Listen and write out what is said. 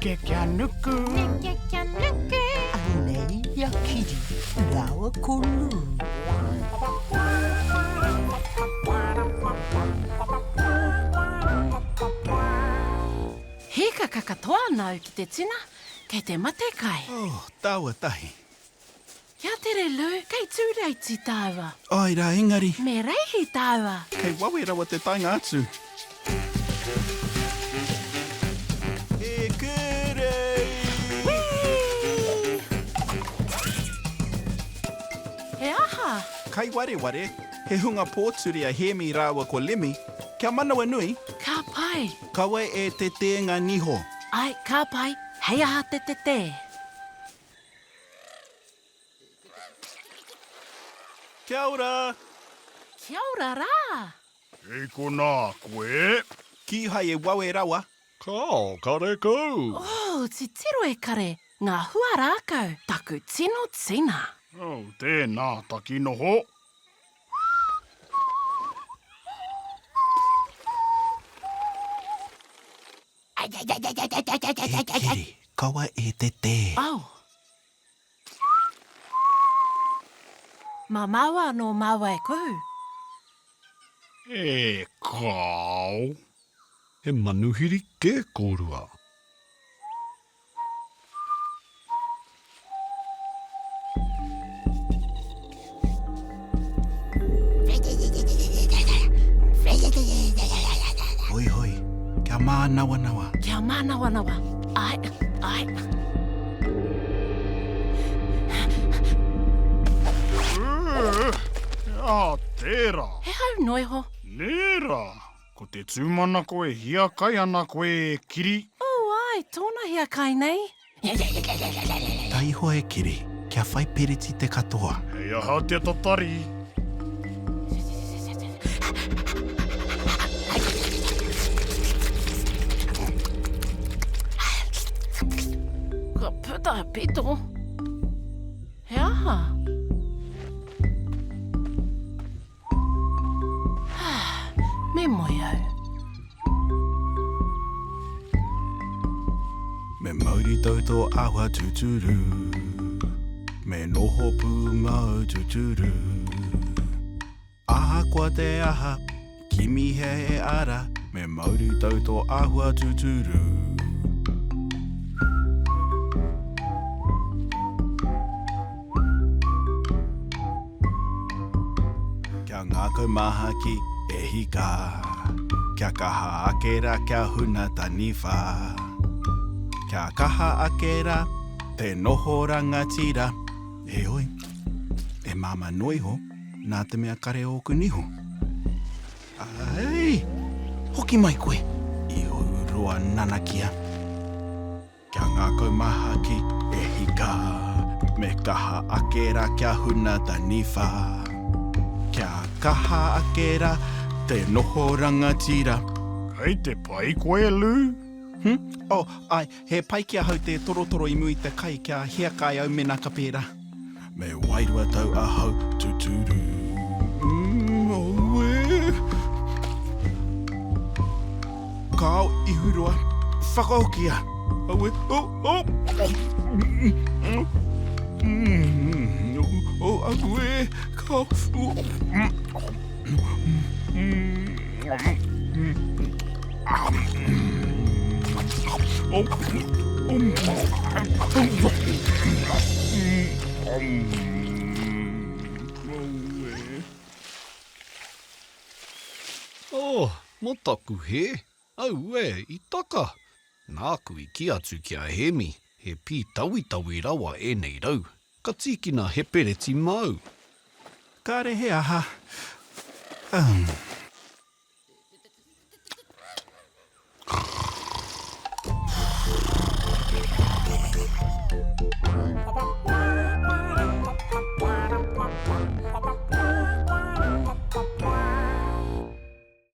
Neke kia nuku. Neke kia nuku. Anei a Kiri rāua ko Lou. Hīkaka katoa ana au ki te tina, kei te mate kai. Oh, tāua tahi. Kia tere Lou, kei tūreiti tāua. Āe rā, engari. Me reihi tāua. Kei wawe rawa te taenga atu. E Kerei! Whee! He aha? Kai wareware, he hunga pōturi a Hēmi rāua ko Lemi, kia manawanui. Ka pai. Kaua e tetē ngā niho. Āe, ka pai, hei aha te tetē? Kia ora! Kia ora rā! Kei konā koe? Kīhai e wawe rawa. Kāo, karekau! Oh, titiro e kare, ngā hua rākau, taku tino tina. Oh, tēnā takinoho. E Kiri, kaua e tetē. Oh. Mā māua anō māua e kuhu. E kāo. He manuhiri kē kōrua. Hoi hoi, kia mānawanawa. Kia mānawanawa, āe, āe. He aha tērā? He hau noa iho. Nē rā, ko te tūmanako e hiakai ana koe e Kiri. Oh, āe, tōna hiakai nei. Taihoa e Kiri, kia whai pereti te katoa. Hei aha te tatari? Kua puta a pito. He aha? Me moe au. Me mauritau tō āhua tūturu Me noho pūmau tūturu Ahakoa te aha, kimihia he ara Me mauritau tō āhua tūturu. Kia ngākau māhaki, e hika. Kia kaha ake ra kia huna taniwha. Kia kaha ake ra te noho rangatira. Heoi, e māmā noa iho, nā te mea kare ōku niho. Ai! Hoki mai koe, i ōu roa nanakia. Kia ngākau mahaki, e hika, Me kaha ake ra kia huna taniwha. Kia kaha ake ra te noho rangatira. Kei te pai koe, Lou? Hm? Oh, ae, he pai ki ahau te torotoro i mua i te kai kia hiakai au mena ka pērā. Me wairua tau ahau tuturu. Mm, aue. Kao ihuroa, whakahokia. Aue, oh, oh. Mm, mm, mm, oh, aue, kao. Oh, mm, mm, mm, Oh, mō taku hē. Auē, i taka! Nāku i kī atu ki a Hēmi, he pītawitawi rawa ēnei rau. Ka tīkina he pereti māu. Kāre he aha. Umm.